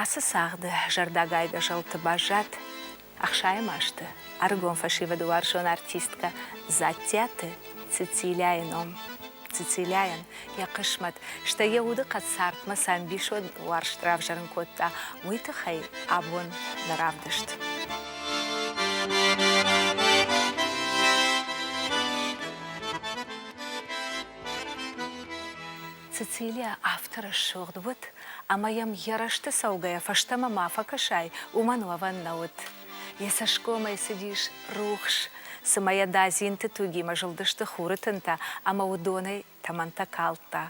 Ацы цагъды зӕрдӕагайгӕ зӕлты баззад ӕхсайӕм азты ӕрыгон фӕсивӕды уарзон артисткӕ Дзаттиаты Цицилияйы ном. Цицилияйӕн йӕ хъысмӕт, стӕй йӕ удыхъӕд цардмӕ цы ӕмбисонд уарзт равзӕрын кодта, уый тыххӕй абон нӕ равдыст. Цицилия афтӕ рӕсугъд уыд, ӕмӕ йӕм йӕ рӕзты цӕугӕйӕ фӕстӕмӕ ма фӕкӕсай, уымӕн уӕвӕн нӕ уыд. Йӕ цӕсгомӕй цыдис рухс, цыма йӕ дадзинты тугимӕ зылдысты хуры тынтӕ ӕмӕ уыдонӕй тӕмӕнтӕ калдта.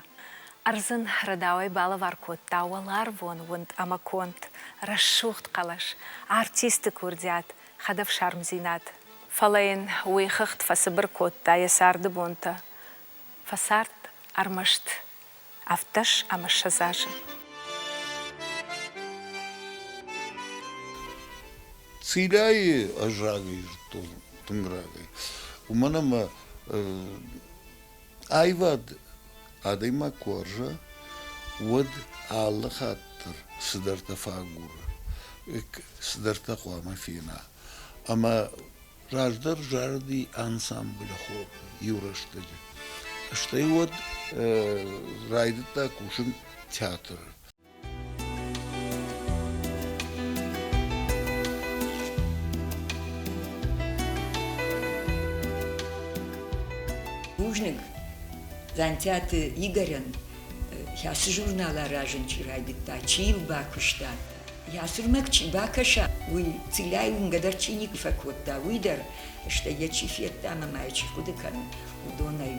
Ӕрдз ын рӕдауӕй балӕвар кодта уӕларвон уынд ӕмӕ конд, рӕсугъд хъӕлӕс, артисты курдиат, хӕдӕфсармдзинад. Фӕлӕ йын уый хыгъд фӕцыбыр кодта йӕ царды бонтӕ. Фӕцард ӕрмӕст 17 ӕмӕ 20 азы. Цилӕйы ӕз рагӕй зыдтон, тынг рагӕй. Уымӕн ӕмӕ аивад адӕймаг куы уарза, уӕд алы хатт дӕр цыдӕртӕ фӕагуры, цыдӕртӕ хъуамӕ фена. Ӕмӕ раздӕр зарыди ансамблы хор иу рӕстӕджы. Стӕй уӕд райдыдта кусын театры. Бузныг Дзантиаты Игорӕн, ацы журнал аразын чи райдыдта, чи йыл бакуыста, йӕ цырмӕг чи бакӕса, уый цылӕй уынгӕ дӕр чи никуы фӕкодта, уый дӕр, стӕй йӕ чи федта ӕмӕ ма йӕ чи хъуыды кӕны, уыдонӕй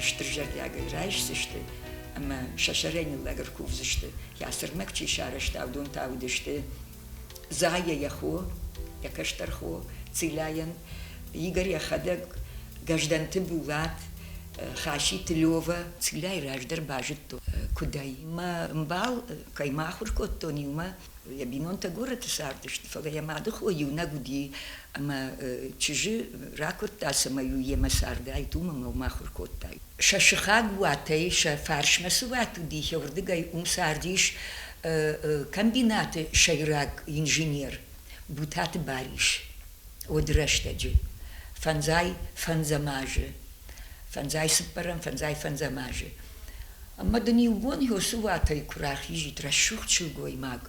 стыр зӕрдиагӕй райсдзысты ӕмӕ сӕ сӕрӕй ныллӕг ӕркувдзысты. Йӕ цырмӕг чи сарӕзта, уыдон та уыдысты Зайӕ йӕ хо, йӕ кӕстӕр хо Цилӕйӕн, Игорь йӕхӕдӕг, Гӕздӕнты Булат, Хаситы Лёвӕ. Цилӕй раздӕр базыдтон, куыдӕй. Мӕ мбал, кӕй ма ахуыр кодтон иумӕ, йӕ бинонтӕ горӕты цардысты, фӕлӕ йӕ мады хо иунӕг уыди ӕмӕ чызджы ракуырдта, цӕмӕй-иу йемӕ цардаид, уым ӕмӕ уым ахуыр кодтаид. Сӕ сыхаг уатӕй, сӕ фарсмӕ цы уат уыди, уырдыгӕй уым цардис комбинаты сӕйраг инженер Бутаты Барис. Уӕды рӕстӕджы фӕндзай фӕндзӕм азы, фӕндзай цыппӕрӕм, фӕндзай фӕндзӕм азы. Ӕмӕ дын иу бон уыцы уатӕй куы рахизид рӕсугъд сылгоймаг,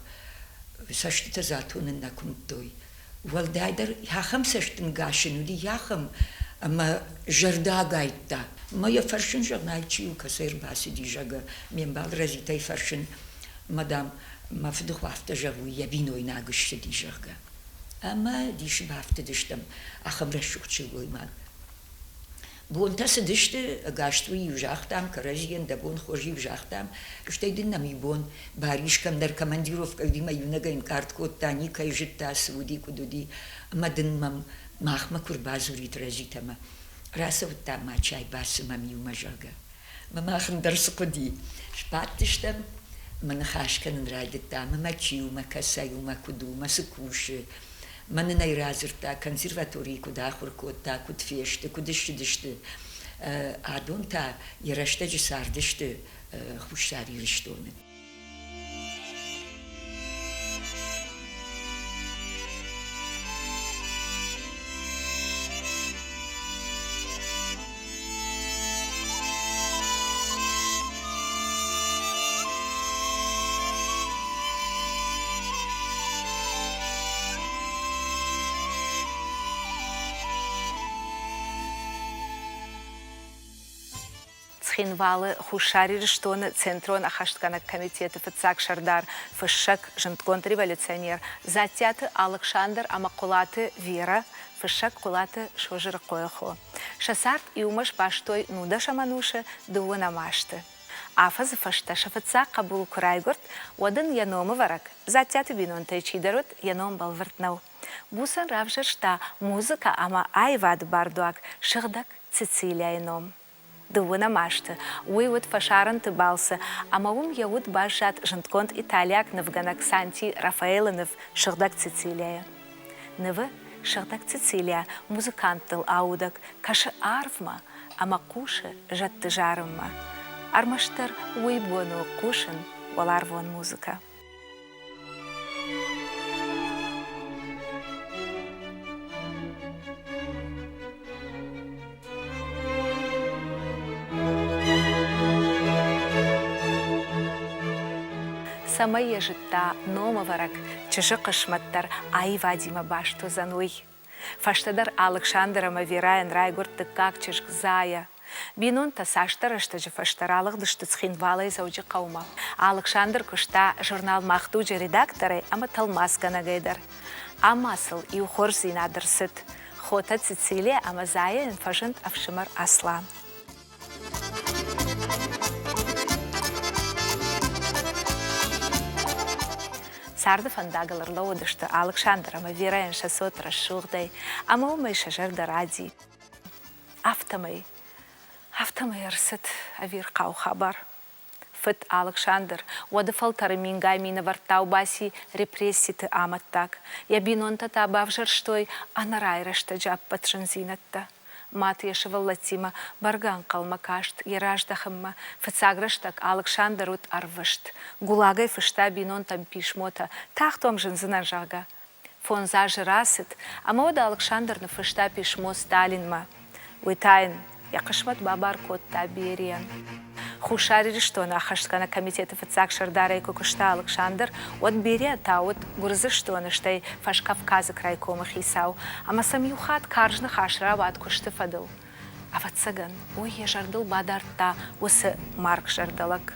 цӕстытӕ дзы атонын нӕ куымдтой. Уӕлдайдӕр ахӕм цӕстӕнгас ын уыди, ахӕм, ӕмӕ зӕрдӕ агайдта. Мӕ йӕ фӕрсын, зӕгъын, ай чи у, кӕцӕй ӕрбацыди, зӕгъгӕ, ме мбал Разитӕй фӕрсын, мадам, мӕ фыдыхо афтӕ зӕгъы, уый йӕ бинойнаг ссыди, зӕгъгӕ. Ӕмӕ дисы бафтыдыстӕм ахӕм рӕсугъд сылгоймаг. Бонтӕ цыдысты, ӕгас-иу загътам, кӕрӕдзийӕн дӕ бон хорз-иу загътам, стӕй дын нӕм иу бон Барис кӕмдӕр командировкӕ уыди мӕ иунӕгӕй ӕнкъард кодта, никӕй зыдта, цы уыди, куыд уыди, ӕмӕ дын мӕм махмӕ куы рбадзурид Разитӕмӕ, рацӕут дам ма чай бацымӕм иумӕ, зӕгъгӕ. Мӕ мах ӕндӕр цы хъуыди. Сбадтыстӕм ӕмӕ ныхас кӕнын райдыдтам, ӕмӕ чи у, мӕ кӕцӕй у, мӕ куыд у, мӕ цы кусы. Мӕн ын ӕй радзырдта, консерваторийы куыд ахуыр кодта, куыд фесты, куыд ссыдысты. Адон та йӕ рӕстӕджы цардысты Хуссар Ирыстоны. Цхинвалы Хуссар Ирыстоны Центрон ӕххӕстгӕнӕг комитеты фыццаг сӕрдар, фыссӕг, зындгонд революционер Дзаттиаты Алыксандр ӕмӕ Хъуылаты Верӕ, фыссӕг Хъуылаты Созырыхъойы хо. Сӕ цард иумӕ сбастой нудӕсӕм ӕнусы дыууынӕм азты. Афӕдзы фӕстӕ сӕ фыццаг хъӕбул куы райгуырд, уӕд ын йӕ номывӕрӕг Дзаттиаты бинонтӕй чидӕр уыд, йӕ ном бӕлвырд нӕу. Буцӕн равзӕрста музыкӕ ӕмӕ аивады бардуаг Сыгъдӕг Цицилияйы ном. Дыууынӕм азты уый уыд фӕсарӕнты балцы ӕмӕ уым йӕ уд баззад зындгонд италиаг нывгӕнӕг Санти Рафаэлы ныв Сыгъдӕг Цицилияйы. Нывы Сыгъдӕг Цицилия музыканттыл аудӕг кӕсы арвмӕ ӕмӕ хъусы зӕдты зарынмӕ. Ӕрмӕстдӕр уый бон у хъусын уӕларвон музыкӕ. Цӕмӕй йӕ зыдта номӕвӕрӕг чызджы хъысмӕт дӕр аивадимӕ баст уыдзӕн, уый. Фӕстӕдӕр Алыксандр ӕмӕ Верӕйӕн райгуырд дыккаг чызг Зая. Бинонтӕ цасдӕр рӕстӕджы фӕстӕ ралыгъдысты Цхинвалӕй Дзӕуджыхъӕумӕ. Алыксандр куыста журнал «Мах дуджы» редакторӕй ӕмӕ тӕлмацгӕнӕгӕй дӕр. Ӕмӕ сыл иу хорздзинад ӕрцыд. Хотӕ Цицилия ӕмӕ Зайӕйӕн фӕзынд ӕфсымӕр Аслан. Царды фӕндагыл ӕрлӕууыдысты Алыксандр ӕмӕ Верӕйӕн сӕ цот рӕсугъдӕй, ӕмӕ уымӕй сӕ зӕрдӕ ради. Афтӕмӕй, афтӕмӕй ӕрцыд ӕвирхъау хабар. Фыд Алыксандр уӕды фӕлтӕры мингай минӕвӕрттау баци репресситы амӕттаг. Йӕ бинонтӕ та бавзӕрстой ӕнӕрай рӕстӕджы ӕппӕт зындзинӕдтӕ. Мад йӕ сывӕллӕттимӕ бӕргӕ ӕнхъӕлмӕ каст йӕ раздӕхынмӕ. Фыццаг рӕстӕг Алыксандр уыд ӕрвыст. Гулагӕй фыста бинонтӕм писмотӕ, тагъд уӕм зындзынӕн, зӕгъгӕ. Фондз азы рацыд, ӕмӕ уӕд Алыксандр ныффыста писмо Сталинмӕ. Уый та йын йӕ хъысмӕт бабар кодта Берийӕн. Хуссар Ирыстоны ӕххӕстгӕнӕг комитеты фыццаг сӕрдарӕй куы куыста Алыксандр, уӕд Берия та уыд Гуырдзыстоны, стӕй Фӕскавказы крайкомы хицау, ӕмӕ сӕм иу хатт карз ныхас рауад куысты фӕдыл. Ӕвӕццӕгӕн, уый йӕ зӕрдыл бадардта уыцы маргзӕрдӕ лӕг.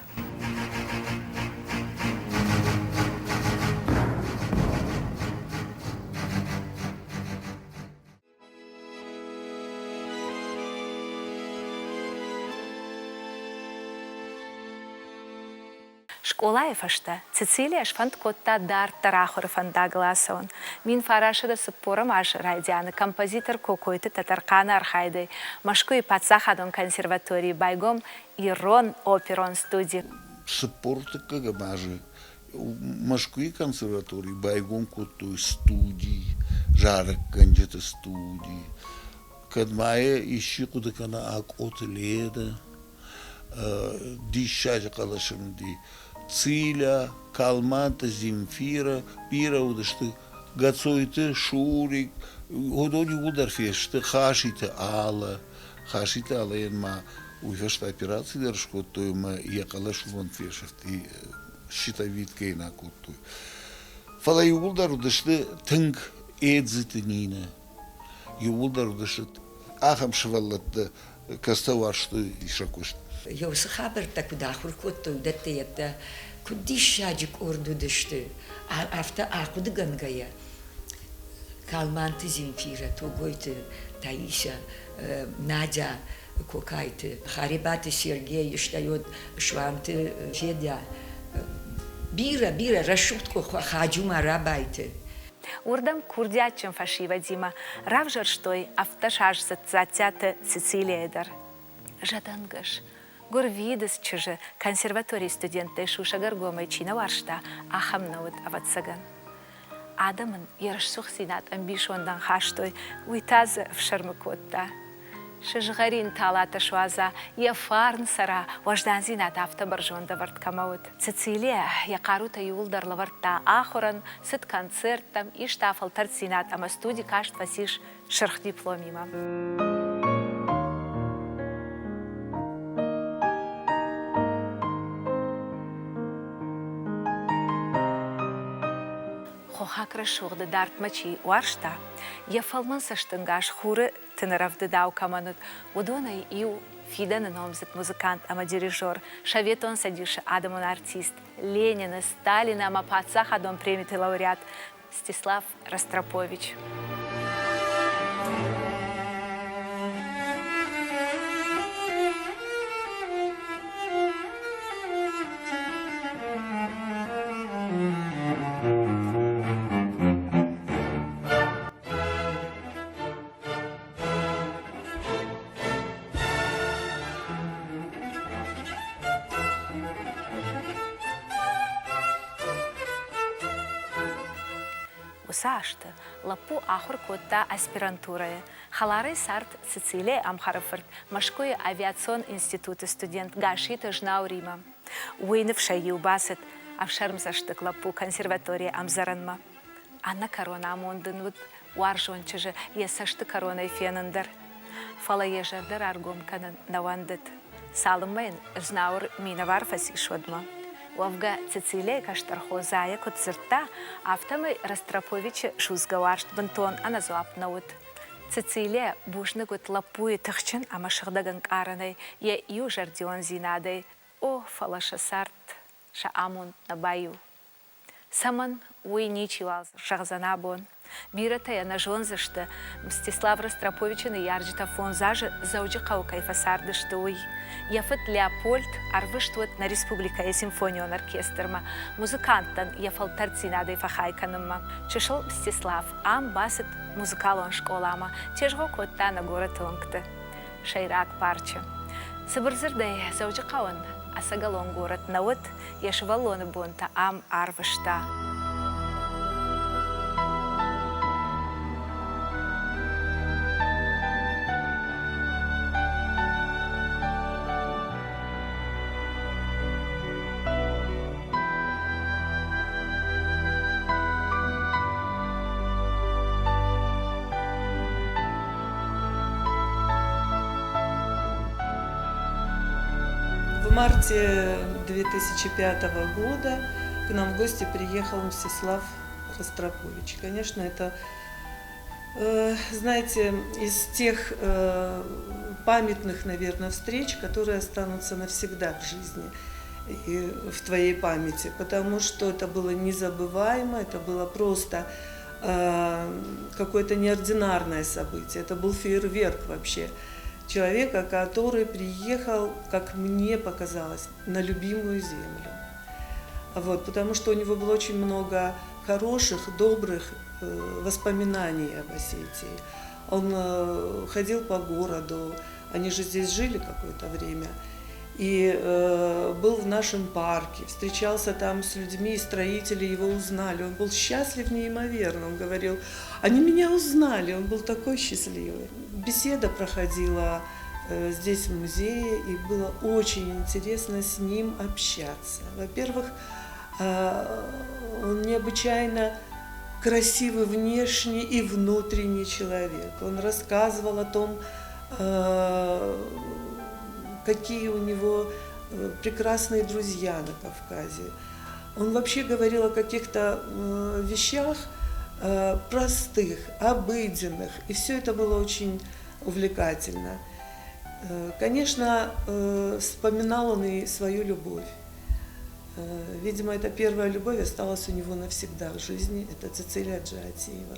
Скъолайы фӕстӕ Цицилия сфӕнд кодта дарддӕр ахуыры фӕндагыл ацӕуын. 1940 азы райдианы композитор Кокойты Тӕтӕрхъаны архайдӕй Мӕскуыйы паддзахадон консерваторийы байгом ирон оперон студи. 40 азы Мӕскуыйы консерваторийы байгом кодтой студи, зарӕггӕнджыты студи. Кӕд ма йӕ исчи хъуыды кӕна Акъоты Ленӕ, диссаджы хъӕлӕсы уыди Циля, Калманты Земфира, бирӕ уыдысты Гацойты Шурик, уыдон иууылдӕр фесты Хаситы Алла. Хаситы Аллайӕн ма уый фӕстӕ операци дӕр скодтой ӕмӕ йӕ хъӕлӕс уымӕн фесӕфти, щитовидкӕ йын акодтой. Фӕлӕ иууылдӕр уыдысты тынг Эдзиты Нинӕ. Иууылдӕр уыдысты ахӕм сывӕллӕттӕ, кӕцытӕ уарзтой сӕ куыст. Еуцы хабӕрттӕ куыд ахуыр кодтой, уыдӕттӕ йедтӕ куыд диссаджы къорд уыдысты, афтӕ ахъуыдыгӕнгӕйӕ Калманты Земфирӕ, Тогойты Таисӕ, Надя Кокайты, Харебаты Сергей, стӕй уӕд Суанты Федя, бирӕ, бирӕ рӕсугъд Хаджумар Рабайты. Уырдӕм курдиатджын фӕсивӕдимӕ равзӕрстой ӕвддӕсаздзыд Дзаттиаты Цицилияйы дӕр. Зӕдӕнгӕс, гуырвидыц чызджы консерваторийы студенттӕй сусӕг-ӕргомӕй чи нӕ уарзта, ахӕм нӕ уыд, ӕвӕццӕгӕн. Адӕм ын йе рсухдзинад ӕмбисондӕн хастой, уый та дзы ӕфсӕрмы кодта. Сызгъӕрин талатӕ суадза, йӕ фарн цӕра, уӕздандзинад афтӕ бӕрзонд ӕвӕрд кӕмӕ уыд. Цицилия йӕ хъарутӕ иууылдӕр лӕвӕрдта ахуырӕн, цыд концерттӕм, иста фӕлтӕрддзинад ӕмӕ студи каст фӕцис сырх дипломимӕ. Хохаг рӕсугъды дардмӕ чи уарзта, йӕ фӕлмӕн цӕстӕнгас хуры тыны рӕвдыдау кӕмӕн уыд, уыдонӕй иу фидӕны номдзыд музыкант ӕмӕ дирижер, Советон Цӕдисы адӕмон артист, Ленины, Сталины ӕмӕ паддзахадон премиты лауреат Мстислав Ростропович. Уыцы азты лӕппу ахуыр кодта аспирантурӕйы. Хӕларӕй цард Цицилийы ӕмхӕрӕфырт Мӕскуыйы авиацион институты студент Гасситы Знауримӕ. Уый ныфсӕй-иу бацыд ӕфсӕрмдзӕстыг лӕппу консерваторийы ӕмдзӕрӕнмӕ. Ӕнӕкӕрон амонд ын уыд уарзон чызджы йӕ цӕсты кӕронӕй фенын дӕр. Фӕлӕ йӕ зӕрдӕ раргом кӕнын нӕ уӕндыд, цалынмӕ йын Знауыр минӕвар фӕцис, уӕдмӕ. Уӕвгӕ, Цецилияйы кӕстӕр хо Зая куыд дзырдта, афтӕмӕй Ростроповичы судзгӕ уарзт бынтон ӕнӕдзуапп нӕ уыд. Цецилия бузныг уыд лӕппуйы тыхджын ӕмӕ сыгъдӕг ӕнкъарӕнӕй, йӕ иузӕрдиондзинадӕй. О, фӕлӕ сӕ цард, сӕ амонд нӕ баиу. Цӕмӕн, уый ничиуал зӕгъдзӕн абон. Бирӕтӕ йӕ нӕ зондзысты, Мстислав Ростроповичы ныййарджытӕ фондз азы Дзӕуджыхъӕуы кӕй фӕцардысты, уый. Йӕ фыд Леопольд ӕрвыст уыд нӕ республикӕйы симфонион оркестрмӕ, музыканттӕн йӕ фӕлтӕрддзинадӕй фӕхай кӕнынмӕ. Чысыл Мстислав ам бацыд музыкалон скъоламӕ, тезгъо кодта нӕ горӕты уынгты, сӕйраг парчы. Цыбырдзырдӕй, Дзӕуджыхъӕуӕн ӕцӕгӕлон горӕт нӕ уыд, йӕ сывӕллоны бонтӕ ам арвыста. В марте 2005 года к нам в гости приехал Мстислав Ростропович. Конечно, это, знаете, из тех памятных, наверное, встреч, которые останутся навсегда в жизни и в твоей памяти, потому что это было незабываемо, это было просто какое-то неординарное событие, это был фейерверк вообще человека, который приехал, как мне показалось, на любимую землю. Вот, потому что у него было очень много хороших, добрых воспоминаний об Осетии. Он ходил по городу, они же здесь жили какое-то время, и был в нашем парке, встречался там с людьми, строители его узнали. Он был счастлив неимоверно, он говорил, они меня узнали, он был такой счастливый. Беседа проходила здесь в музее, и было очень интересно с ним общаться. Во-первых, он необычайно красивый внешний и внутренний человек. Он рассказывал о том, какие у него прекрасные друзья на Кавказе. Он вообще говорил о каких-то вещах простых, обыденных, и все это было очень увлекательно. Конечно, вспоминал он и свою любовь. Видимо, эта первая любовь осталась у него навсегда в жизни. Это Цицилия Джатиева.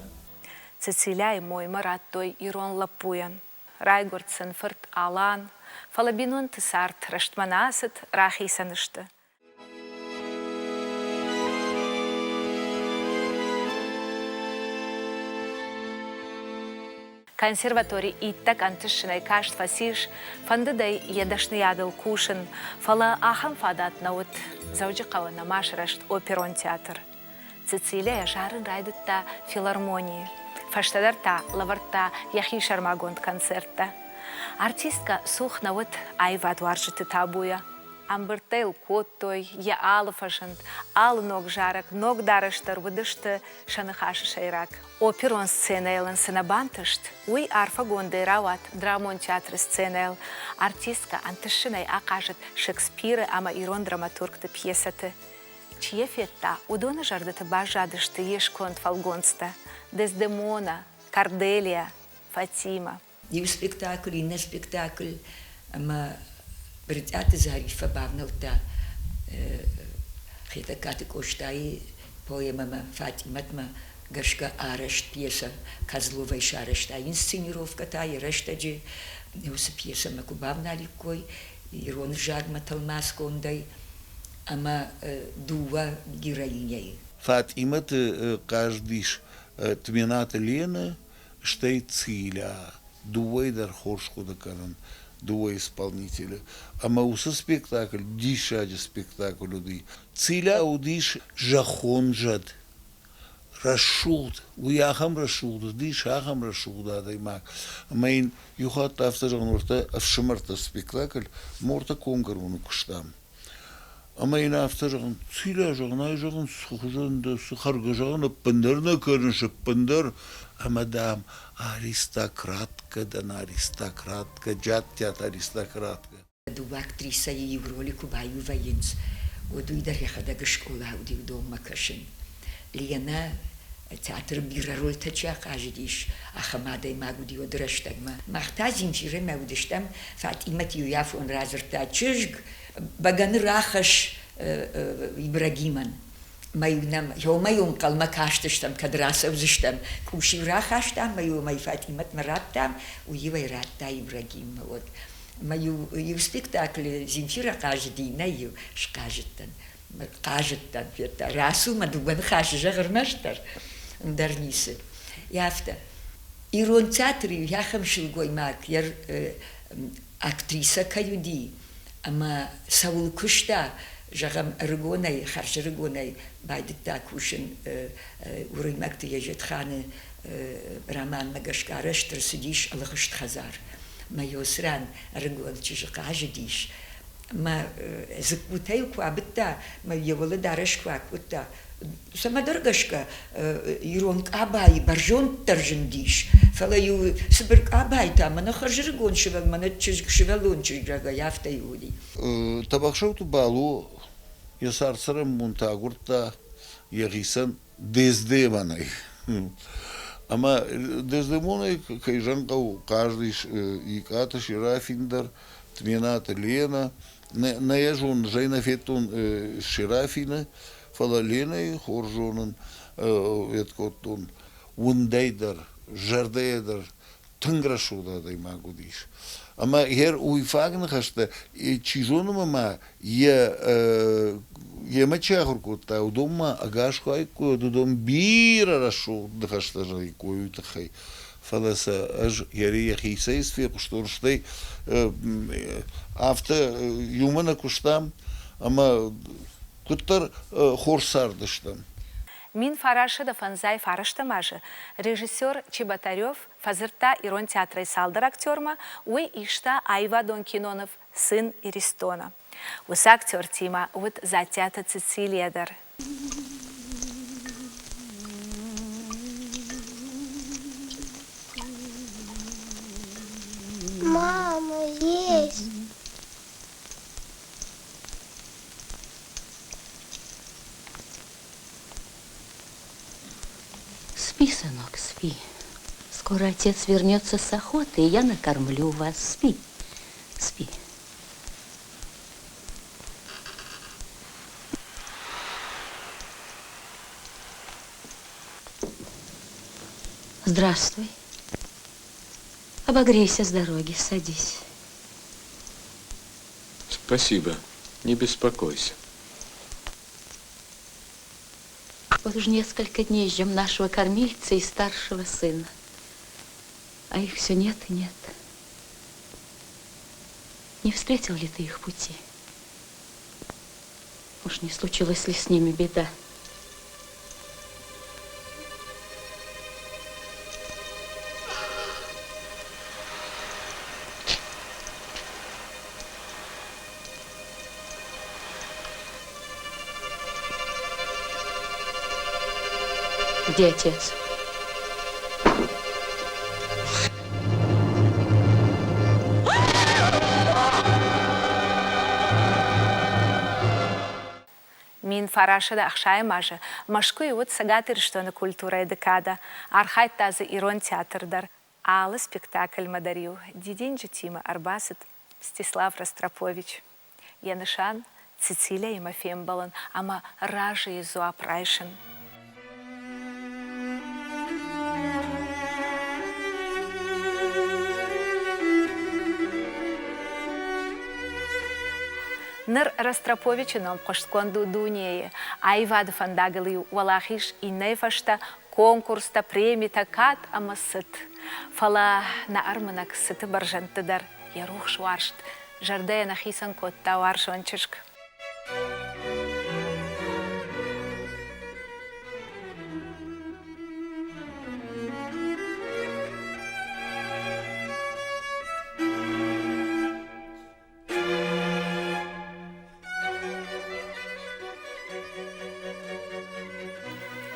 Цицилияйы моймӕ радтой ирон лӕппуйӕн. Райгуырд сын фырт Алан, фӕлӕ бинонты цард рӕстмӕ нӕ ацыд, рахицӕн сты. Консерватори иттӕг ӕнтыстджынӕй каст фӕцис, фӕндыд ӕй йӕ дӕсныйадыл кусын, фӕлӕ ахӕм фадат нӕ уыд. Дзӕуджыхъӕуы нӕма сырӕзт оперон театр. Цицилия зарын райдыдта филармонийы. Фӕстӕдӕр та лӕвӕрдта йӕхи сӕрмагонд концерттӕ. Артисткӕ цух нӕ уыд аивадуарзджыты табуйӕ. Ӕмбырдтӕ йыл кодтой, йӕ алы фӕзынд, алы ног зарӕг, ног дарӕс дӕр уыдысты сӕ ныхасы сӕйраг. Оперон сценӕйыл ын цы нӕ бантыст, уый арфӕгондӕй рауад драмон театры сценӕйыл. Артисткӕ ӕнтыстджынӕй ахъазыд Шекспиры ӕмӕ ирон драматургты пьесӕты. Чи йӕ федта, уыдоны зӕрдӕты баззадысты йе сконд фӕлгонцтӕ Дездемона, Корделия, Фатима. Иу спектакль, иннӕ спектакль ӕмӕ Брытъиаты Зариффӕ бавнӕлдта Хетӕгкаты Къостайы поэмӕмӕ Фатъимӕтмӕ гӕсгӕ арӕзт пьесӕ Козловӕй сарӕзта инсценировкӕтӕ йӕ рӕстӕджы уыцы пьесӕмӕ куы бавналиккой ирон ӕвзагмӕ тӕлмацгондӕй ӕмӕ дыууӕ героиняйы. Фатъимӕты хъазыдис Тменаты Ленӕ, стӕй Циля. Дыууӕйы дӕр хорз хъуыды кӕнын, дыууӕ исполнителы. Ӕмӕ уыцы спектакль диссаджы спектакль уыди. Циля уыдис зӕххон зӕд, рӕсугъд, уый ахӕм рӕсугъд уыдис, ахӕм рӕсугъд адӕймаг. Ӕмӕ йын иухатт афтӕ зӕгъын, уӕртӕ ӕфсымӕртӕ спектакль Морта комгӕроны куыстам. Ӕмӕ йын афтӕ зӕгъын, Цилӕ, зӕгъын, ай зӕгъын, цы хуызӕн дӕ, цы хӕргӕ зӕгъын, ӕппындӕр нӕ кӕныс, ӕппындӕр. Ӕмӕ, дам, аристократкӕ дӕн, аристократкӕ, джаттиат аристократкӕ. Дыууӕ актрисӕйы иу роли куы баиу вӕййынц, Уӕд уый дӕр йӕхӕдӕг скъола уыди уыдонмӕ кӕсын. Ленӕ театры бирӕ рольтӕ чи ахъазыдис, ахӕм адӕймаг уыди уӕды рӕстӕгмӕ. Мах та Земфирӕмӕ уыдыстӕм, Фатъимӕт-иу афон радзырдта, чызг, бӕгӕны рахӕсс Ибрагимӕн. Мӕ-иу нӕм еумӕ-иу ӕнхъӕлмӕ кастыстӕм, кӕд рацӕудзыстӕм. Къус-иу рахастам, мӕ-иу ӕй Фатъимӕтмӕ радтам, уый-иу ӕй радта Ибрагиммӕ уӕд. Мӕ-иу иу спектаклы Земфирӕ хъазыди, нӕ-иу схъазыдтӕн. Хъазыдтӕн, федта, рацу мӕ дыууӕ ныхасы зӕгъ ӕрмӕстдӕр, ӕндӕр ницы. Афтӕ. Ирон театры ахӕм сылгоймаг йӕ актрисӕ кӕй уыди ӕмӕ цӕуыл куыста, зӕгъӕм, ӕрыгонӕй, хӕрзӕрыгонӕй байдыдта кусын Уырыймӕгты Езетханы романмӕ гӕсгӕ арӕзт ӕрцыдис ӕлгъыст хӕдзар. Мӕ Йосран ӕрыгон чызджы хъазыдис. Мӕ дзыккутӕ-иу куы абыдта, мӕ йӕ уӕлӕдарӕс куы акодта, цӕмӕдӕр гӕсгӕ ирон къабайы бӕрзонддӕр зындис, фӕлӕ-иу цыбыр къабайы та мӕнӕ хӕрзӕрыгон сывӕллон, мӕнӕ чызг, сывӕллон чызг, зӕгъгӕ, афтӕ-иу уыди. Тӕбӕхсӕуты Балу йӕ цард-цӕрӕнбонты агуырдта йӕхицӕн Дездемонӕй. Ӕмӕ Дездемонӕй, кӕй зӕгъын хъӕуы, хъазыдис Икъаты Серафин дӕр, Тменаты Ленӕ. Нӕ йӕ зонын, зӕй нӕ федтон Серафины, фӕлӕ Ленӕйы хорз зонын, кодтон. Уындӕй дӕр, зӕрдӕйӕ дӕр тынг рӕсугъд адӕймаг уыдис. Ӕмӕ гъер уый фаг ныхӕстӕ, чи зоны ма йӕ йемӕ чи ахуыр кодта, уыдон ма ӕгас куы аиккой, уыдон бирӕ рӕсугъд ныхӕстӕ зӕгъиккой уый тыххӕй. Фӕлӕ сӕ ӕз йӕхицӕй фехъуыстон, стӕй афтӕ иумӕ нӕ куыстам ӕмӕ куыддӕр хорз цардыстӕм. 1905 фарӕстӕм азы режиссер Чеботарев фӕдзырдта ирон театрӕй цалдӕр актермӕ, уый иста аивадон киноныв «Сын Иристона». Уыцы актертимӕ уыд Дзаттиаты Цицилия дӕр. Мама, есть! Спи, сынок, спи. Скоро отец вернется с охоты, и я накормлю вас. Спи, спи. Здравствуй. Обогрейся с дороги, садись. Спасибо. Не беспокойся. Вот уж несколько дней ждем нашего кормильца и старшего сына. А их все нет и нет. Не встретил ли ты их пути? Уж не случилась ли с ними беда? Где отец? 1960 азы Мӕскуыйы уыд Цӕгат Ирыстоны культурӕйы декадӕ. Архайдта дзы ирон театр дӕр. Алы спектакльмӕ дӕр-иу дидинджытимӕ ӕрбацыд Мстислав Ростропович. Йӕ нысан Цицилияимӕ фембӕлын ӕмӕ разыйы дзуапп райсын. Ныр Ростроповичы ном хъуыстгонд у дунейы. Аивады фӕндагыл-иу уӕлахиз иннӕйы фӕстӕ конкурстӕ, премитӕ, кад ӕмӕ цыт. Фӕлӕ нӕ ӕрмынӕг цыты бӕрзӕндты дӕр йӕ рухс уарзт зӕрдӕйӕ нӕ хицӕн кодта уарзон чызг.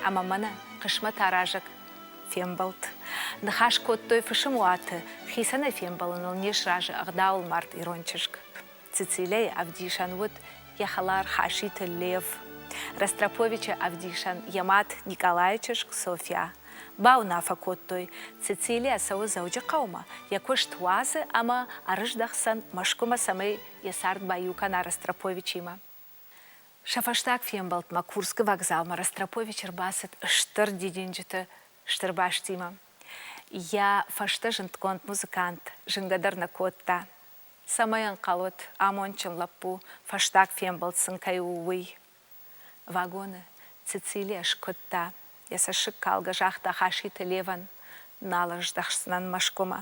Ӕмӕ мӕнӕ хъысмӕт аразӕг фембӕлд. Ныхас кодтой фысымуаты, хицӕнӕй фембӕлыныл не сразы ӕгъдауыл мард ирон чызг. Цицилияйы ӕвдисӕн уыд йӕ хӕлар Хаситы Лев, Ростроповичы ӕвдисӕн йӕ мад Никъалайы чызг Софья. Бауынаффӕ кодтой, Цицилия цӕуы Дзӕуджыхъӕумӕ, йӕ куыст уадзы ӕмӕ ӕрыздӕхдзӕн Мӕскуымӕ, цӕмӕй йӕ цард баиу кӕна Ростроповичимӕ. Сӕ фӕстаг фембӕлдмӕ Курскы вокзалмӕ Ростропович ӕрбацыд стыр дидинджыты стыр бастимӕ. Йӕ фӕстӕ зындгонд музыкант зынгӕ дӕр нӕ кодта. Цӕмӕй ӕнхъӕл уыд, амондджын лӕппу фӕстаг фембӕлд сын кӕй у, уый. Вагоны Цицилия скуыдта, йӕ цӕссыг калгӕ загъта Хаситы Левӕн: Нал ӕздӕхдзынӕн Мӕскуымӕ.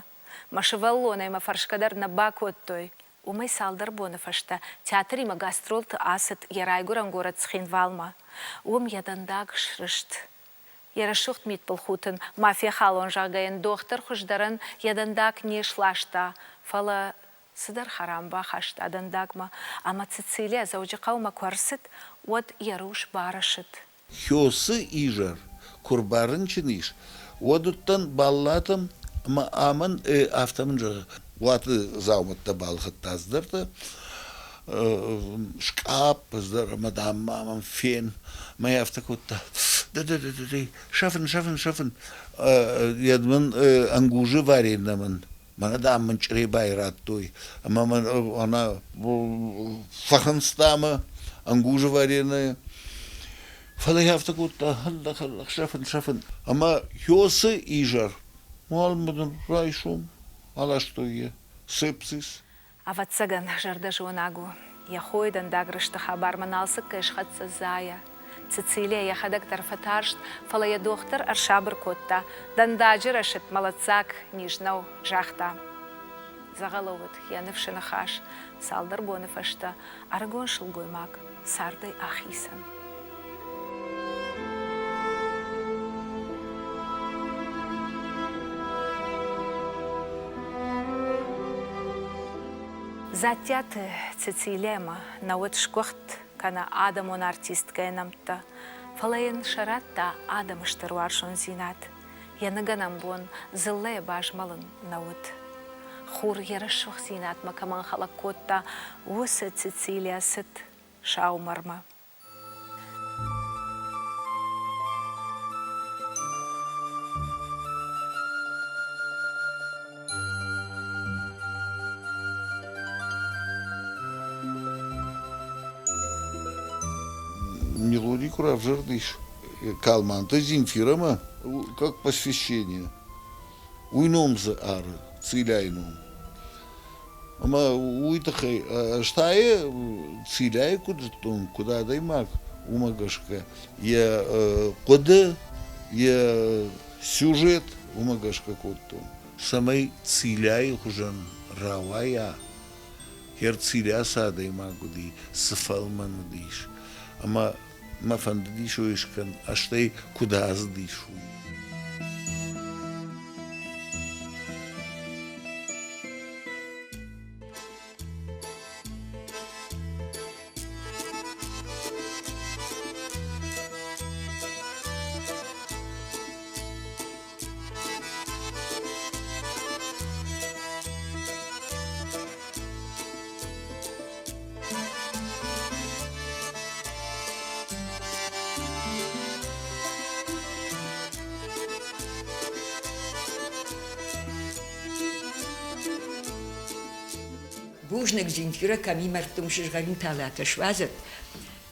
Мӕ сывӕллонӕй мӕ фӕрсгӕ дӕр нӕ бакодтой. Уымӕй цалдӕр боны фӕстӕ театримӕ гастролты ацыд йӕ райгуырӕн горӕт Цхинвалмӕ. Уым йӕ дӕндаг срыст. Йӕ рӕсугъд мидбылхудт ын ма фехалон, зӕгъгӕ йын дохтыр хуыздӕрӕн йӕ дӕндаг не сласта, фӕлӕ цыдӕр хӕрам бахаста дӕндагмӕ, ӕмӕ Цицилия Дзӕуджыхъӕумӕ куы ӕрцыд, уӕд йӕ рус барӕсыд. Хёсы изӕр куы рбарынчын ис, уӕд уыдтӕн Баллатӕм ӕмӕ амӕн афтӕ мын зӕгъы, уаты дзаумӕттӕ балхӕдта цыдӕртӕ, скъапп цыдӕр ӕмӕ, дам, ма мӕм фен. Мӕ афтӕ кодта, да-да-да-да, сӕфын, сӕфын, сӕфын. Йӕ мын ӕнгузы варенье мын мӕнӕ, дам, мын Чъребайы радтой ӕмӕ мын ӕнӕ фӕхынцта мӕ ӕнгузы варенье. Фӕлӕ афтӕ кодта, хӕллӕх, хӕллӕх, сӕфын, сӕфын. Ӕмӕ Хёсы изӕр уалынмӕ дын райсом аластой йӕ сепсис. Ӕвӕццӕгӕн, зӕрдӕзонаг у. Йӕ хойы дӕндаг рысты хабармӕ Налцыккӕй схӕццӕ Зая. Цицилия йӕхӕдӕг дӕр фӕтарст, фӕлӕ йӕ дохтыр ӕрсабыр кодта, дӕндаджы рӕсыд мӕлӕтдзаг низ нӕу, загъта. Дзӕгъӕлы уыд йӕ ныфсы ныхас. Цалдӕр боны фӕстӕ ӕрыгон сылгоймаг цардӕй ахицӕн. Дзаттиаты Цицилиямӕ нӕ уыд сгуыхт кӕнӕ адӕмон артисткӕйы нӕмттӕ, фӕлӕ йын сӕ радта адӕмы стыр уарзондзинад. Йӕ ныгӕнӕн бон дзыллӕйы базмӕлын нӕ уыд. Хур йӕ рӕсугъддзинадмӕ кӕмӕн хӕлӕг кодта, уыцы Цицилия цыд саумӕрмӕ. Мелоди куы равзӕрдис Калманты Земфирӕмӕ, как посвящение, уый ном дзы ары, Циляйы ном. Ӕмӕ уый тыххӕй ӕз та йӕ Циляйы куыд зыдтон, куыд адӕймаг, уымӕ гӕсгӕ йӕ хъуыды, йӕ сюжет уымӕ гӕсгӕ кодтон. Цӕмӕй Циляйы хуызӕн рауайа, Херцилӕ цы адӕймаг уыди, цы фӕлмӕн уыдис, ӕмӕ мӕ фӕндыдис уый скӕн, стӕй куыд азыдис, уый. Бузныг, Земфирӕ, кӕми мӕрдтон сызгъӕрин талатӕ суадзӕд.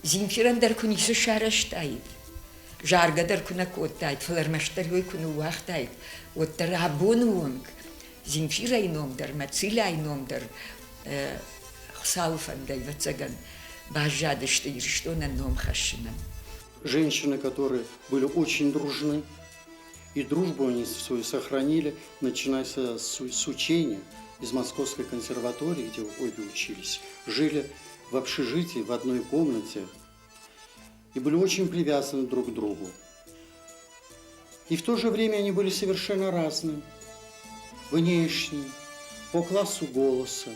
Земфирӕн дӕр куы ницы сарӕзтаид, заргӕ дӕр куы нӕ кодтаид, фӕлӕ ӕрмӕстдӕр уый куы ныууагътаид, уӕддӕр абоны онг Земфирӕйы ном дӕр, Мацилӕйы ном дӕр Хуыцауы фӕндӕй, ӕвӕццӕгӕн, баззадысты Ирыстонӕн ном хӕссынӕн. Женщины, которые были очень дружны, и дружбу они свою сохранили, начиная с учения из Московской консерватории, где обе учились, жили в общежитии в одной комнате и были очень привязаны друг к другу. И в то же время они были совершенно разные. Внешне, по классу голоса,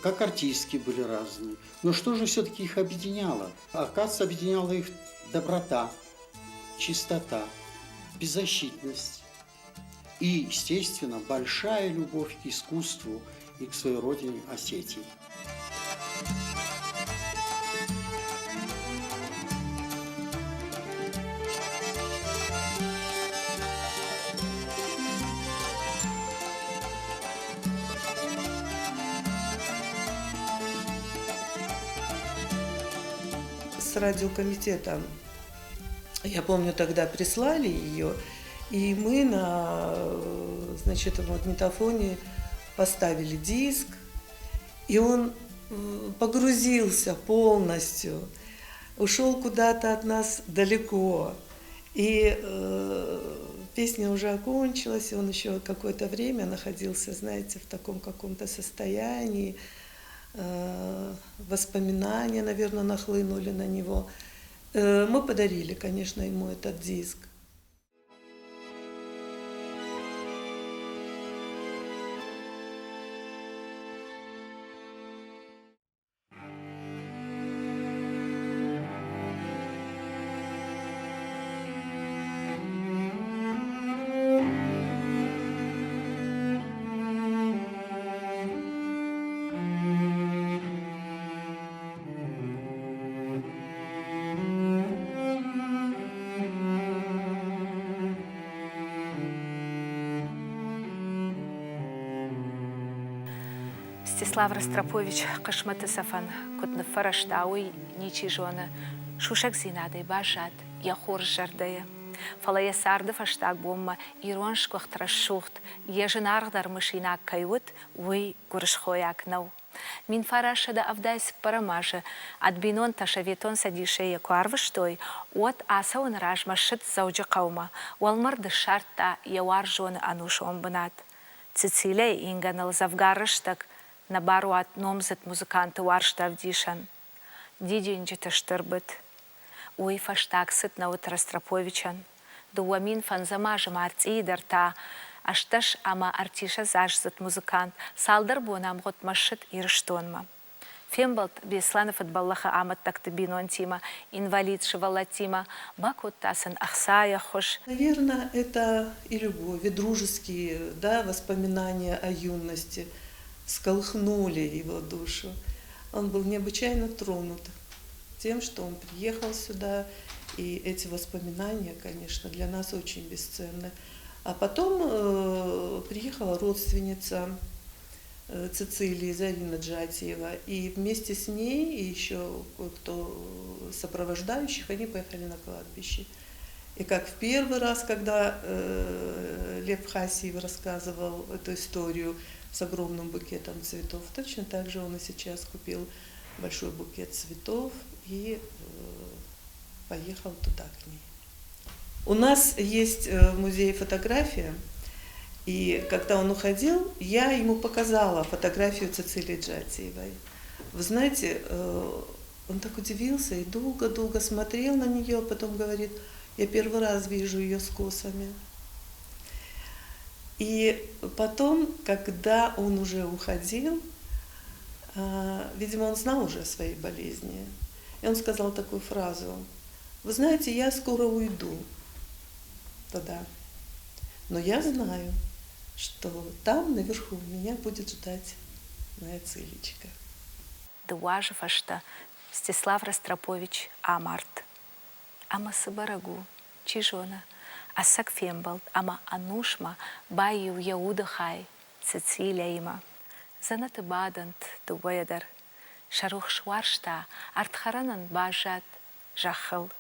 как артистки были разные. Но что же все-таки их объединяло? Оказывается, объединяла их доброта, чистота, беззащитность и, естественно, большая любовь к искусству и к своей родине Осетии. С радиокомитета, я помню, тогда прислали ее, и мы на, значит, магнитофоне поставили диск, и он погрузился полностью, ушел куда-то от нас далеко. И песня уже окончилась, и он еще какое-то время находился, знаете, в таком каком-то состоянии. Воспоминания, наверное, нахлынули на него. Мы подарили, конечно, ему этот диск. Мстислав Ростропович хъысмӕты сӕфӕн куыд ныффӕрӕзта, уый ничи зоны. Сусӕгдзинадӕй баззад йӕ хорз зӕрдӕйы. Фӕлӕ йӕ царды фӕстаг бонмӕ ирон сгуыхт рӕсугъд, йӕ зынаргъдӕр мысинаг кӕй уыд, уый гуырысхойаг нӕу. 1974 азы ӕд бинонтӕ Советон Цӕдисӕй йӕ куы арвыстой, уӕд ацӕуыны размӕ ссыд Дзӕуджыхъӕумӕ, уӕлмӕрды ссардта йӕ уарзоны ӕнусон бынат. Цицилияйы ингӕныл дзӕвгар рӕстӕг нӕ баруад номдзыд музыканты уарзтӕвдисӕн. Дидинджыты стыр быд. Уый фӕстаг цыд нӕ уыд Ростроповичӕн. 2005 азы мартъийы дӕр та 18 ӕмӕ ӕртиссӕдзаздзыд музыкант цалдӕр бонӕмгъуыдмӕ ссыд Ирыстонмӕ. Фембӕлд Беслӕны фыдбӕллӕхы амӕттӕгты бинонтимӕ, инвалид сывӕллӕттимӕ, бакодта сын ӕхцайы ӕххуыс. Наверное, это и любовь, и дружеские, да, воспоминания о юности всколыхнули его душу. Он был необычайно тронут тем, что он приехал сюда, и эти воспоминания, конечно, для нас очень бесценны. А потом приехала родственница Цицилии, Зарина Джатиева, и вместе с ней и еще кое-кто сопровождающих, они поехали на кладбище. И как в первый раз, когда Лев Хасиев рассказывал эту историю с огромным букетом цветов, точно так же он и сейчас купил большой букет цветов и поехал туда к ней. У нас есть в музее фотография, и когда он уходил, я ему показала фотографию Цицилии Джатиевой. Вы знаете, он так удивился и долго-долго смотрел на нее, а потом говорит, я первый раз вижу ее с косами. И потом, когда он уже уходил, видимо, он знал уже о своей болезни, и он сказал такую фразу: вы знаете, я скоро уйду туда, но я знаю, что там наверху меня будет ждать моя Цилечка. Дыууӕ азы фӕстӕ Мстислав Ростропович амард. Ӕмӕ цы бӕрӕг у, чи зоны, ӕцӕг фембӕлд ӕмӕ ӕнусмӕ баиу йӕ уды хай Цицилияимӕ. Дзӕнӕты бадӕнт дыууӕйӕ дӕр. Сӕ рухс уарзта ӕрдхӕрӕнӕн баззад зӕххыл.